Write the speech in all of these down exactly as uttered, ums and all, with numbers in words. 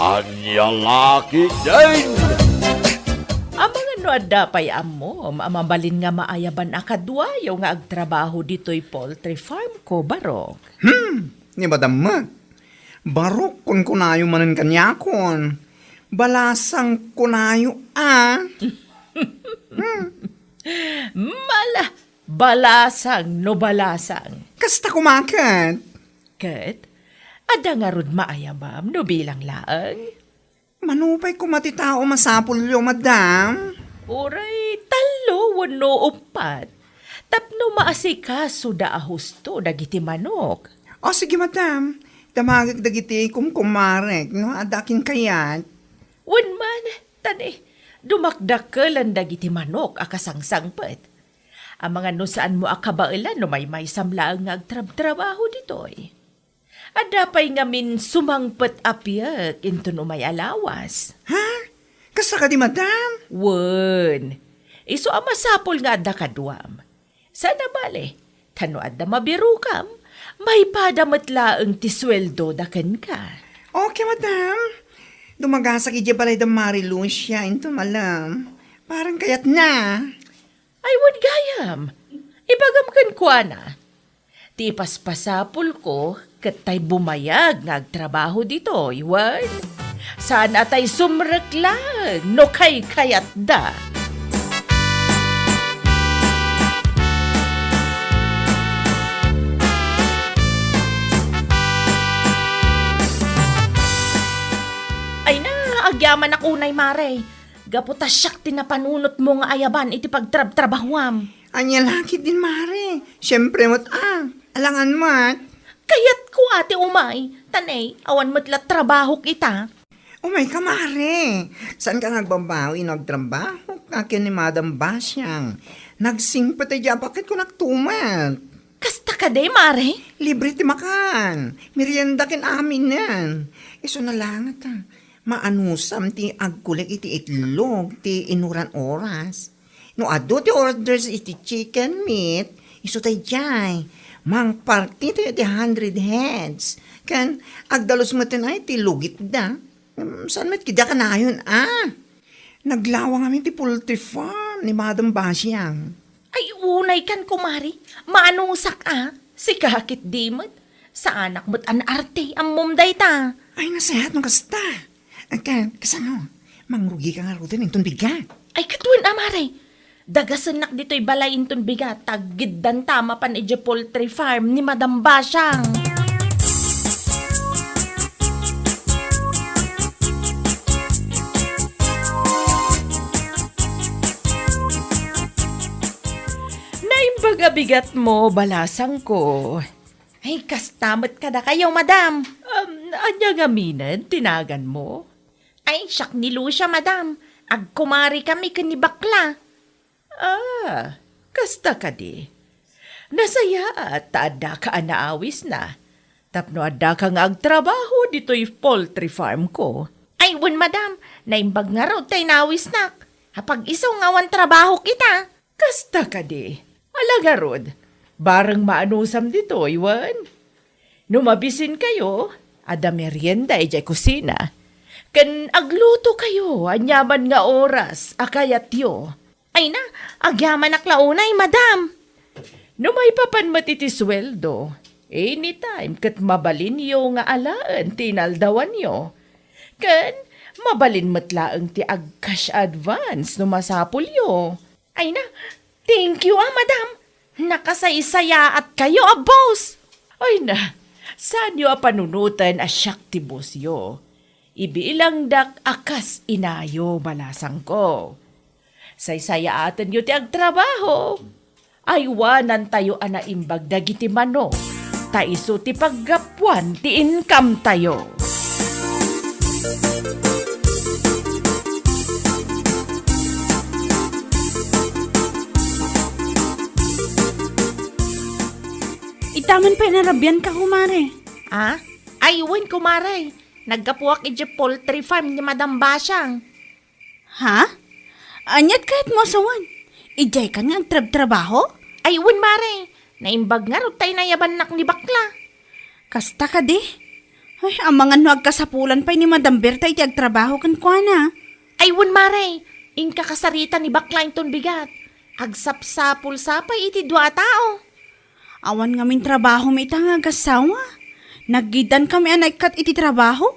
Ania la ketdin? Amangan no adda pay ammom a mabalin nga maayaban a kaduayo nga agtrabaho ditoy poultry farm ko, Barok? Hmm, ni Madam met. Barok kunkunayo manen kaniakon. Balasang kunayo, a. Hmm. Mala, balasang no balasang. Kasta koma ket. Ket, adda ngarud maayabam no bilang laeng? Mano pay koma ti tao masapulyo, madam? Uray tallo wenno uppat. Tapno maasikasoda a husto dagiti manok. O, sige, madam. Damagek dagiti kumkumarek no adda kin kayat. Wen man, tani, dumakdakelen dagiti manok a kasangsangpet. Amangan no saanmo a kabaelan no maymaysam laeng nga agtrabtrabaho ditoy. Adda pay ngamin sumangpet a piek inton umay a lawas. Ha? Kasta kadi, madam? Wen, isu a masapul nga adda kaduam. Saan a bale, ta no adda mabirokam, maipada met laeng ti sueldoda kenka. Okay, madam. Dumagasak idiay balay da Mari Lucia inton malem. Parang kayatna. Ay, wen gayam. Ibagam kenkuana. Ti ipaspasapulko ket tay bumayag nga agtrabaho ditoy, wen? Saan a tay sumrek laeng no kaykayatda. Ay na, agyamanak unay, Mare. Gapu ta siak ti napanunotmo nga ayaban iti pagtrabtrabahuam. Ania la ketdin, Mare? Siempre met a, alangan met. Kayatko a ti umay, ta ne, awan met la trabahok ita. Umayka, Mare. Saanka nga agbabawi no agtrabahok ken ni Madam Basiang. Nagsingpet idiay a baketko naktumet. Kasta kadi, Mare? Libre ti makan, merienda ken aminen. Isuna laengen ta, maanusam ti agkulik iti itlog ti inuran oras. No adu ti orders iti chicken meat, isu tay diay. Mangparti tayo ti hundred heads. Ken agdalus metten ay ti lugitda. Mm, saan met kida kanayon, a? Naglawang amin ti poultry farm ni Madam Basiang. Ay, unay kan, kumari. Maanusak, a. Sika ketdi met. Saanak met a naarte, ammom dayta. Ay, nasayaat no kasta. Agka, kasano? Mangrugika ngaruden inton bigat. Ay, ket wen a, Mare. Dagasennak ditoy balay inton bigat, ta aggiddanta mapan idiay poultry farm ni Madam Basiang. Naimbag a bigatmo, balasangko. Ay, kasta met kadakayo, madam. Um, ania ngaminen ti naganmo? Ay, siak ni Lucia, madam. Agkumarikami ken ni Bakla. Ah, kasta kadi. Nasayaat ta addaka a naawisna. Tapno addaka nga agtrabaho ditoy poultry farm ko. Ay, wen, madam. Naimbag ngarud tay naawisnak. Apag-isu nga awan trabahok ita. Kasta kadi. Ala ngarud, bareng maanusam ditoy, wen? No mabisinkayo, adda merienda idiay kusina. Ken aglutokayo aniaman nga oras a kayatyo. Ay na, agyamanak la unay, madam. No maipapan met iti sueldo, anytime ket mabalinyo nga alaen ti inaldawanyo. Ken mabalin met laeng ti ag-cash advance no masapulyo. Ay na, thank you, ah, madam. Nakasaysayaatkayo a boss. Ay na, saanyo a panunoten a siak ti bossyo. Ibilangdak a kas inayo, balasangko. Saysayaatenyo ti agtrabaho. Aywanantayo a naimbag dagiti manok, ta isu ti paggapuan ti income tayo. Itaman pay narabianka, kumare. Ah? Ay, wen, kumare. Naggapuak idiay poultry farm ni Madam Basiang. Ha? Aniat kayatmo a sawen? Idiay kan nga agtrabtrabaho? Ay, wen, mare. Naimbag ngarud ta inayabannak ni bakla. Kasta kadi? Ay, amangan no agkasapulan pay ni Madam Berta iti agtrabaho kenkuana. Ay, wen, mare, inka kasarita ni bakla inton bigat. Agsapsapul sa pay iti dua a tao. Awan ngamin trabaho mi ita nga agasawa. Naggidan kami a naikkat iti trabaho.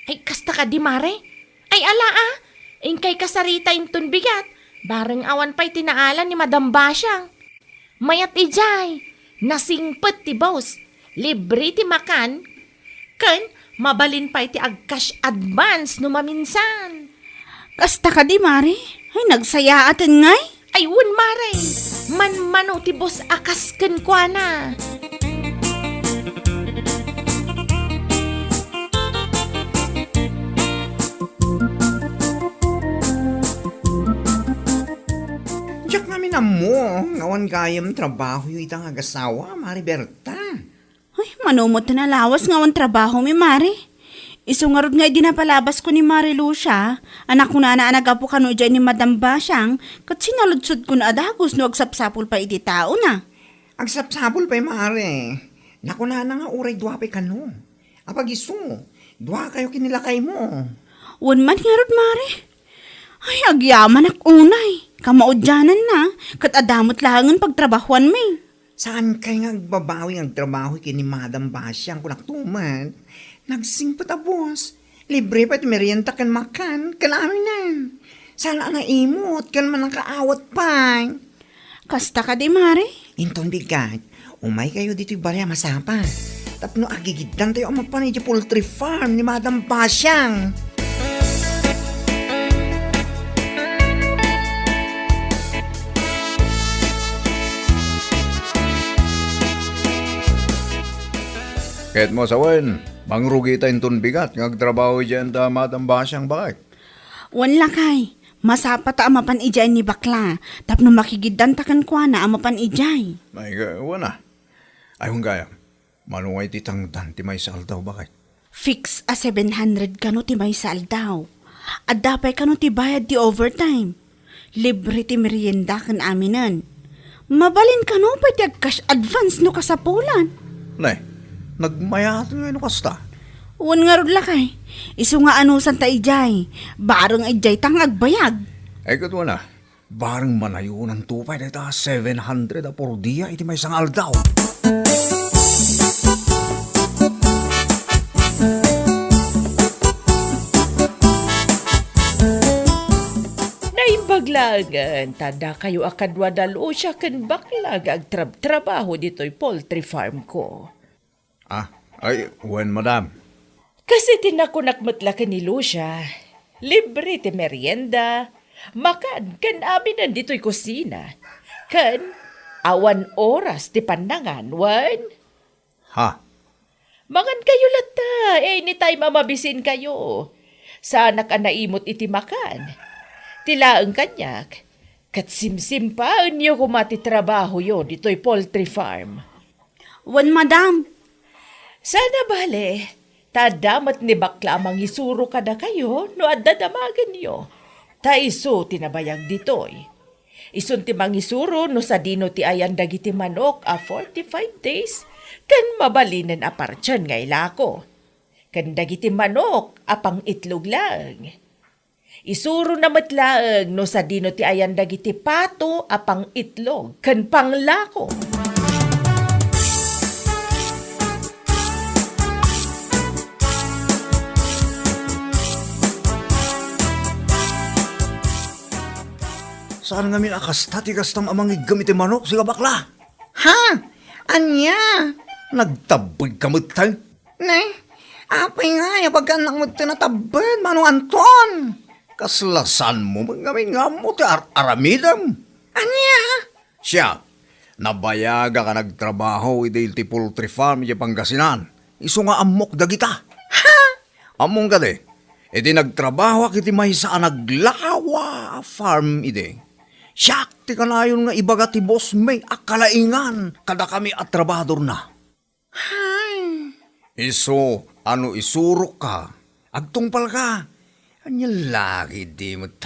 Ay, kasta kadi, mare? Ay, ala, a. Inkay kasarita inton bigat. Bareng awan pay ti naala ni Madam Basiang. Mayat idiay, nasingpet ti boss, libre ti makan, ken mabalin pay ti ag-cash advance no maminsan. Kasta kadi, mare? Ay, nagsayaaten ngay? Ay, wen, mare. Manmano ti boss a kas kenkuana. Diak ngamin ammo nga awan gayam trabahoyo ita nga agasawa, Mare Berta. Ay, mano met ti nalawas nga awan trabaho mi, Mare. Isu ngarud nga idi napalabasko ni Mare Lucia, a nakunana a naggapu kano idiay ni Madam Basiang, ket sinaludsodkon a dagus no agsapsapul pay iti taona. Agsapsapul pay, Mare. Nakunana nga uray dua pay kano. Apagiso, dua kayo ken ni lakaymo. Wen man ngarud, Mare. Ay, agyamanak unay. Kamaudiananna, ket adda met laengen pagtrabahuanmi. Saankay nga agbabawi nga agtrabaho ken ni Madam Basiang, kunak tumet. Nagsingpet a boss. Libre pay ti merienda ken makan, ken aminen. Saan a naimot, ken mannakaawat pay. Kasta kadi, Mare? Inton bigat, umay kayo ditoy balay a masapa. Tapno agigiddan tayo a mapan idiay poultry farm ni Madam Basiang. Ket mo, sawen, mangrugi ta inton bigat nga agtrabaho idiay anda Madam Basiang, bakay? Wen, lakay, masapa ta a mapan idiay ni bakla, tapno makigiddanta kenkuana a mapan idiay. Ay, ga-, wen a. Ay, wen gayam, mano nga iti tangdan ti maysa aldaw, bakay? Fix a seven hundred kano ti maysa aldaw. Adda pay kano ti bayad ti overtime. Libre ti merienda ken aminen. Mabalin kano pay ti ag-cash advance no kasapulan. Ne, nagmayaten ngay no kasta. Wen ngarud, lakay. Isu nga anusan ta idiay. Bareng idiay ta nga agbayag. Ay, ket wen a, bareng manayonanto pay dayta seven hundred a por dia iti maysa nga aldaw. Naimbag laengen ta dakayo a kadua da Lucia ken bakla nga agtrabtrabaho ditoy poultry farm ko. Ah, ay, wen, madam. Kas iti nakunak met la ken ni Lucia, libre ti merienda, makan ken aminen ditoy kusina, ken awan oras ti pannangan, wen? Ha? Mangan kayo latta, anytime a mabisin kayo. Saanak a naimot iti makan. Ti laeng kaniak, ket simsimpaenyo koma ti trabahoyo ditoy poultry farm. Wen, madam. Sana bale, ta adda met ni bakla a mangisuro kadakayo no adda damagenyo. Ta isu ti nabayag ditoy. Isun ti mangisuro no sadino ti ayan dagiti manok a forty-five days ken mabalinen a partian nga ilako, ken dagiti manok a pang-itlog laeng. Isurona met laeng no sadino ti ayan dagiti pato a pang-itlog ken panglako. Saan ngamin a kasta ti kastam a mangiggem iti manok, siak a bakla? Ha? Ania? Nagtabbeg ka met, tay? Ne? Apay nga, ya bagannak met ti natabbeg, Manong Anton? Kasla saanmo met ngamin nga ammo ti ar-aramidem? Ania? Siak, nabayagak a nagtrabaho idi ti poultry farm iti Pangasinan. Isu nga ammok dagita. Ha? Ammom kadi, idi nagtrabahoak iti maysa a naglawa a farm idi, siak ti kanayon nga ibaga ti boss mi a kalaingan kadakami a trabahadorna. Hay. Isu a no isurokka, agtungpalka. Ania la idi met?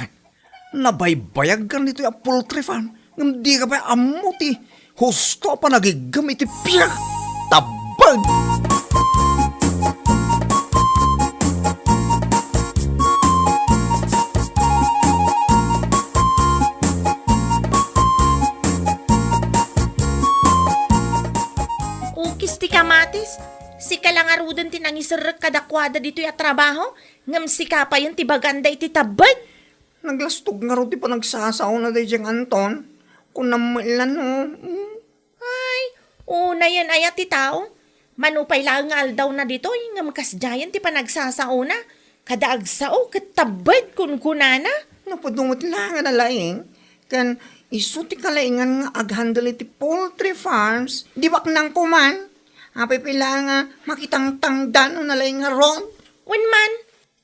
Nabaybayagkan ditoy a poultry farm, ngem dika pay ammo ti husto a panagiggem iti pinakatabbeg. Iserrek kadakuada ditoy a trabaho, ngem sika payen ti baganda iti tabbed. Naglastog ngarud ti panagsasaona daydiay nga Anton. Kunam met la no. Hmm. Ay, unayen aya ti tao. Mano pay laeng nga aldawna ditoy, ngem kasdiayen ti panagsasaona. Kada agsao, ket tabbed, kunkunana. Napudno met la nga nalaing, ken isu ti kalaingan nga aghandle iti poultry farms, di baknang koman. Apay pay la nga makitangtangdan no nalaing ngarud? Wen man,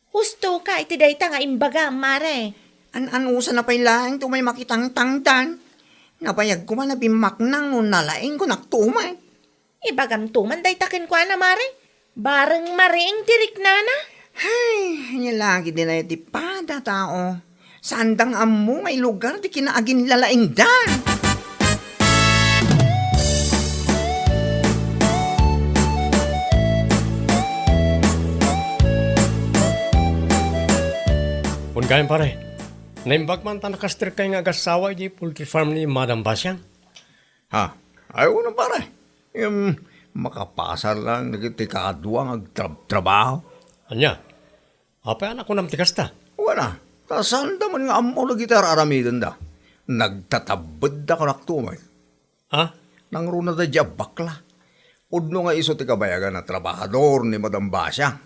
husto ka iti dayta nga imbagam, mare. An-anusana pay laeng ti umay makitangtangdan. Nabayag koma a bimmaknang no nalaing ko naktuman. Ibagamto man dayta kenkuana, mare. Bareng mariing ti riknana. Hay, ania la ketdi aya ti pada tao. Saanda nga ammo nga ilugar ti kinaaginlalaingda. Wen gayam, pare. Naimbag man ta nakastrek kay nga agassawa iti poultry farm ni Madam Basiang. Ha? Ay, wen, pare. Em, makapasar lang dagiti kadua nga agtrab-trabaho. Ania? Apay a nakunam ti kasta? Wen a, ta saanda man nga ammo dagiti ar-aramidenda. Nagtatabbedda kanaktay. Ha? Nangruna daydiay a bakla. Pudno nga isu ti kabayagan a trabahador ni Madam Basia.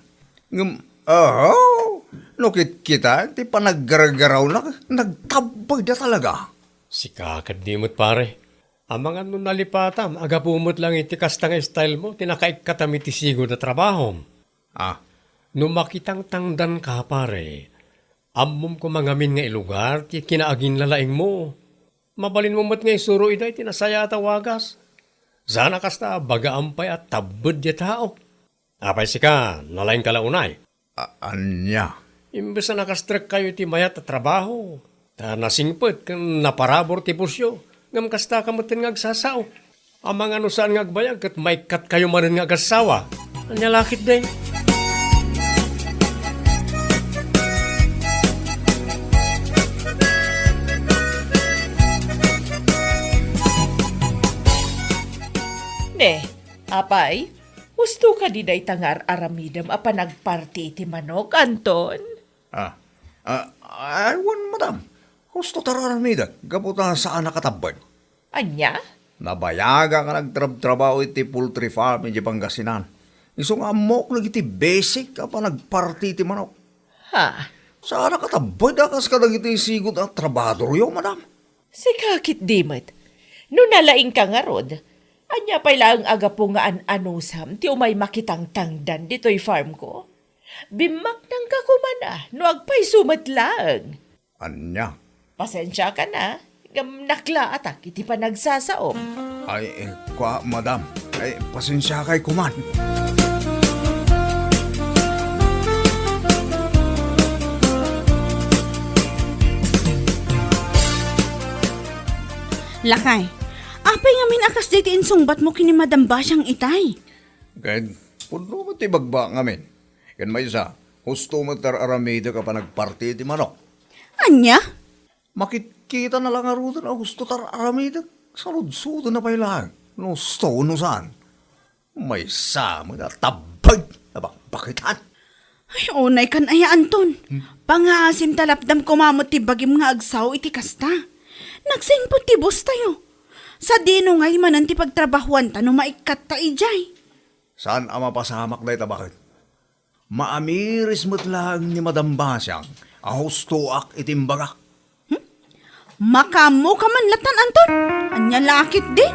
Ngem, aho, no kitkitaem ti panaggargarawna, nagtabbedda talaga. Sika ketdi met, pare. Amangan no nalipatam a gapu met lang iti kasta nga style mo ti nakaikkatam iti sigud a trabahom. Ah. No makitangtangdanka, pare, ammom koma ngamin nga ilugar ti kinaaginlalaingmo. Mabalinmo met nga isuro ida iti nasayaat a wagas. Saan a kasta, bagaam pay a tabbed diay tao. Apay sika, nalaingka la unay? A-, ania? Imbes a nakastrekkayo iti mayat a trabaho, ta nasingpet ken naparabur ti pusyo, ngem kastaka metten nga agsasao. Amangan no saan nga agbayag ket maikkatkayo manen nga agassawa. Ania la ketdi? Ne, apay, husto kadi dayta nga ar-aramidem a panagparti iti manok, Anton? Ah, ah, ay, wen, madam. Husto ti ar-aramidek, gapu ta saan a katabbed. Ania? Nabayagak a nagtrabtrabaho iti poultry farm iti Pangasinan. Isu nga ammok dagiti basic a panagparti iti manok. Ha? Saan a katabbed a kas kadagiti sigud a trabahadoryo, madam. Sika ketdi met. No nalaingka ngarud, ania pay laeng a gapu nga an-anusam ti umay makitangtangdan ditoy farm ko? Bimmaknangka koma no agpayso met laeng. Ania? Pasensiakan a, ngem naklaatak iti panagsasaom. Ay, eh, kua, madam. Ay, pasensiakay koman. Lakay, apay ngamin a kasdiay ti insungbatmo ken ni Madam Basiang itay? Ket pudno met ti ibagbaak ngamin. Ken maysa, husto met ti ar-aramidek a panagparti iti manok. Ania? Makitkitana la ngaruden a husto ti ar-aramidek, saludsodenna pay laeng no husto wenno saan. Maysa met a tabbed a bakbakitan. Ay, unaykan aya, Anton. Hmm? Pangaasim ta lapdam koma met ti bagim nga agsao iti kasta. Nagsingpet ti boss tayo. Sadino ngay manen ti pagtrabahuanta no maikkatta idiay? Saan a mapasamak dayta, baket? Maamiris met laeng ni Madam Basiang a hustoak iti imbagak. Hmm? Makaammoka man latan, Anton? Ania la ketdi?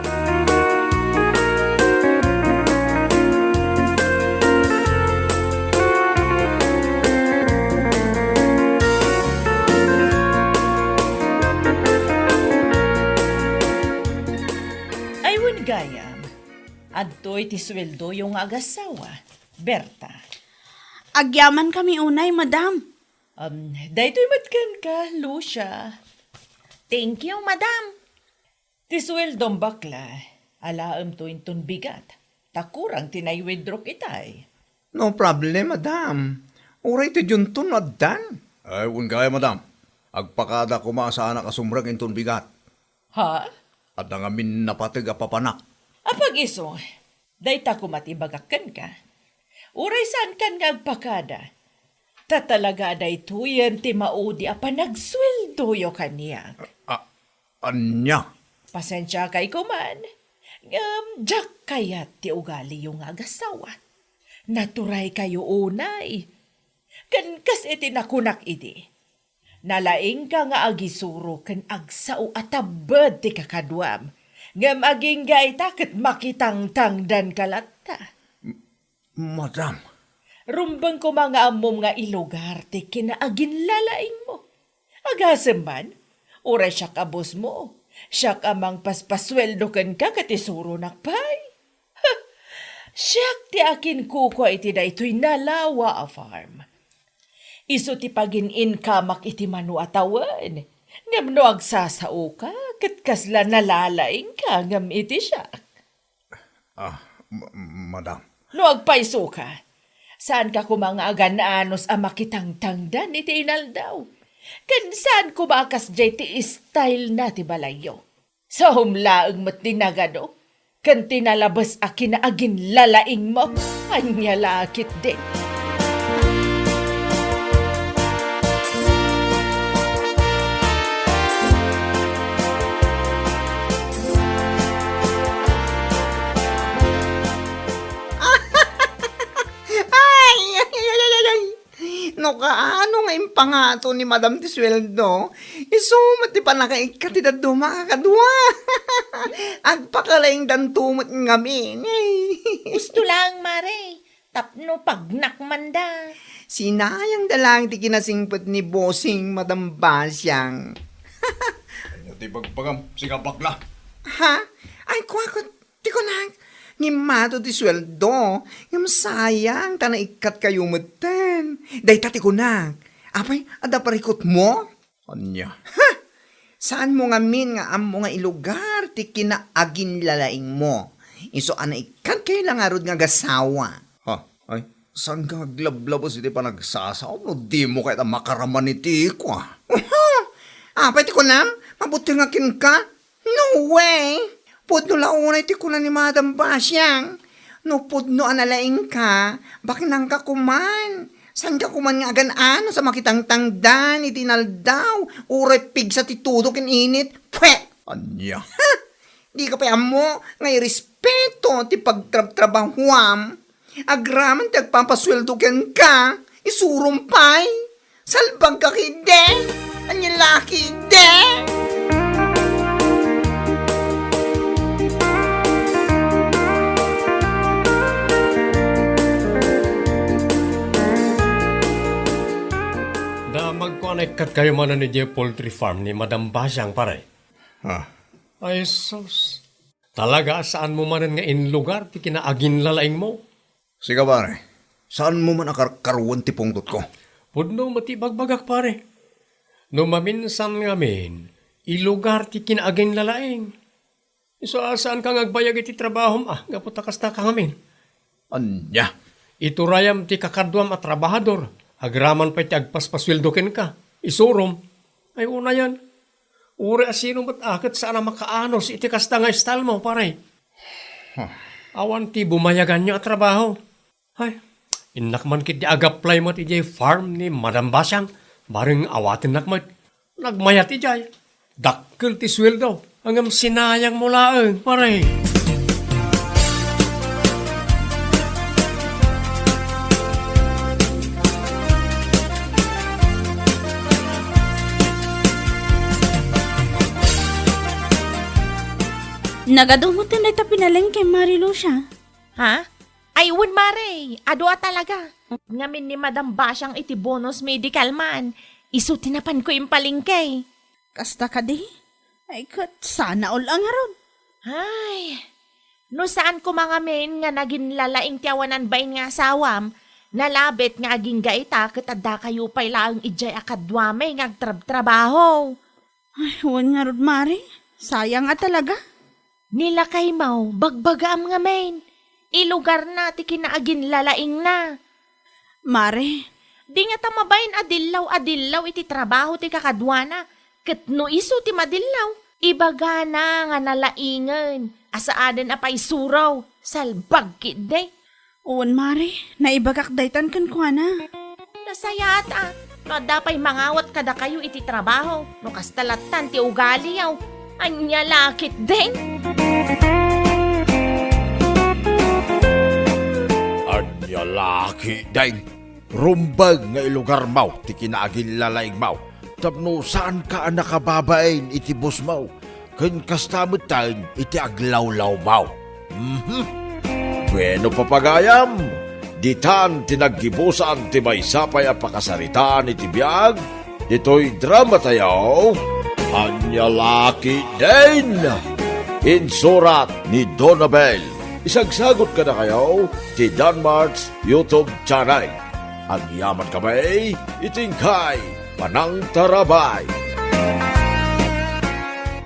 Ay, wen gayam, adtoy ti sueldoyo nga agassawa, Berta. Agyamankami unay, madam. Um, daytoy met kenka, Lucia. Thank you, madam. Ti sueldom, bakla, alaemto inton bigat, ta kurang ti nai-withdrawk itay. No problem, madam. Uray ti dionto no addan. Ay, wen gayam, madam. Agpakada koma a saanak a sumrek inton bigat. Ha? Adda ngamin napateg a papanak. Apag-isu, dayta koma ti ibagak kenka. Uray saankan nga agpakada. Ta talaga a daytoyen ti maudi a panagsueldoyo kaniak. A-, ania? Pasensiakay koman, ngem diak kayat ti ugaliyo nga agasawa. Naturaykayo unay. Ken kas iti nakunak idi, nalaingka nga agisuro ken agsao a tabbed ti kakaduam, ngem agingga ita ket makitangtangdanka latta. Madam. Rumbeng koma nga ammom nga ilugar ti kinaaginlalaingmo. Agasem man, uray siak a bossmo, siak a mangpaspasueldo kenka ket isuronak pay. Siak ti akinkukua iti daytoy nalawa a farm. Isu ti pagin-inkamak iti mano a tawen. Ngem no agsasaoka, ket kasla nalalaingka ngem iti siak. Ah, ma-, madam. No agpaysoka, saanka koma nga agan-anos a makitangtangdan iti inaldaw. Ken saan koma a kasdiay ti style na ti balayyo. Saom laeng met ti nagado ken ti nalabes a kinaaginlalaingmo. Ania la ketdi? Ay, ay, ay, ay, ay, ay. No kaano nga impangato ni Madam ti sueldo, isu met ti pannakaikkat ti dadduma a kakadua. Agpakalaingdanto met ngamin. Ay. Husto laeng, Mare, tapno pagnakmanda. Sinayangda laeng ti kinasingpet ni Bossing Madam Basiang. Ania ti bagbagam, sika bakla? Ha? Ay, kuakot, ti kunak, ngimmato ti sueldo, ngem sayang, ta naikkat kayo metten. Dayta ti kunak, apay, adda parikutmo? Ania? Ha! Saanmo ngamin nga ammo nga ilugar ti kinaaginlalaingmo? Isu a naikkat kayo la ngarud nga agasawa. Ha? Ay, saan ka aglablabes iti panagsasaom no dimo kayat a makaraman iti ikua? Apay ti kunam? Mabuting a kenka? No way! Pudno la unay ti kuna ni Madam Basiang. No pudno a nalaingka, baknangka koman. Saanka koman nga agan-anos a makitangtangdan iti inaldaw, uray pigsa ti tudo ken init. Pwe! Ania? Ha! Dika pay ammo nga irespeto ti pagtrabtrabahuam. Agraman ti agpapasueldo kenka, isurom pay. Salbagka ketdi! Ania la ketdi! Damagko a naikkat kayo manen idiay poultry farm ni Madam Basiang, pare. Ha? Ay, sus. Talaga a saanmo manen nga inlugar ti kinaaginlalaingmo? Sika, pare, saanmo man a karkaruan ti pungtotko? Pudno met ti ibagbagak, pare. No maminsan ngamin, ilugar ti kinaaginlalaing. Isu a saanka nga agbayag iti trabahom, a, gapu ta kastaka ngamin. Ania? Iturayam ti kakaduam a trabahador, agraman pay ti agpaspasueldo kenka. Isurom. Ay, unayen. Uray a sino met a ket saan a makaanos iti kasta nga style mo, pare. Huh. Awan ti bumayaganyo a trabaho. Ay, innak man ketdi ag-apply met idiay farm ni Madam Basiang, bareng awatennak met. Nagmayat idiay. Dakkel ti sueldo, ngem sinayang mo laeng, pare. Nagadu met dayta pinalengke, Mari Lucia. Ha? Ay, wen, Mare, adu a talaga. Ngamin ni Madam Basiang iti bonus medical man, isu ti napanko impalengke. Kasta kadi? Ay, ket sana all a ngarud. Ay, no saan koma ngamin nga naginlalaing ti awanan bain nga asawam, nalabit nga agingga ita ket adda kayo pay laeng idiay a kaduami nga agtrabtrabaho. Ay, wen ngarud, Mare. Sayang a talaga. Ni lakaymo, bagbagaam ngamin. Ilugarna ti kinaaginlalaingna. Mare. Di ngata mabain a dillaw a dillaw iti trabaho ti kakaduana. Ket no isu ti madillaw, ibagana nga nalaingen a saanen a paisuro. Salbag ketdi. Wen, Mare, naibagak daytan kenkuana. Nasayaat a, no adda pay mangawat kadakayo iti trabaho, no kasta lattan ti ugaliyo. Ania la ketdin? Ania la ketdin? Rumbeng nga ilugarmaw ti kinaagillalaingmaw tapno saanka a nakababain iti busmaw ken kasta metten iti aglawlawmaw. Mhm. Bueno, papagayam, ditan ti naggibusan ti maysa pay a pakasaritaan iti biag ditoy dramatayo, Ania la ketdin? Insurat ni Donabel. Isagsagot kadakayo ti Danmart's YouTube channel. Agyaman kami iti inkay panangtarabay.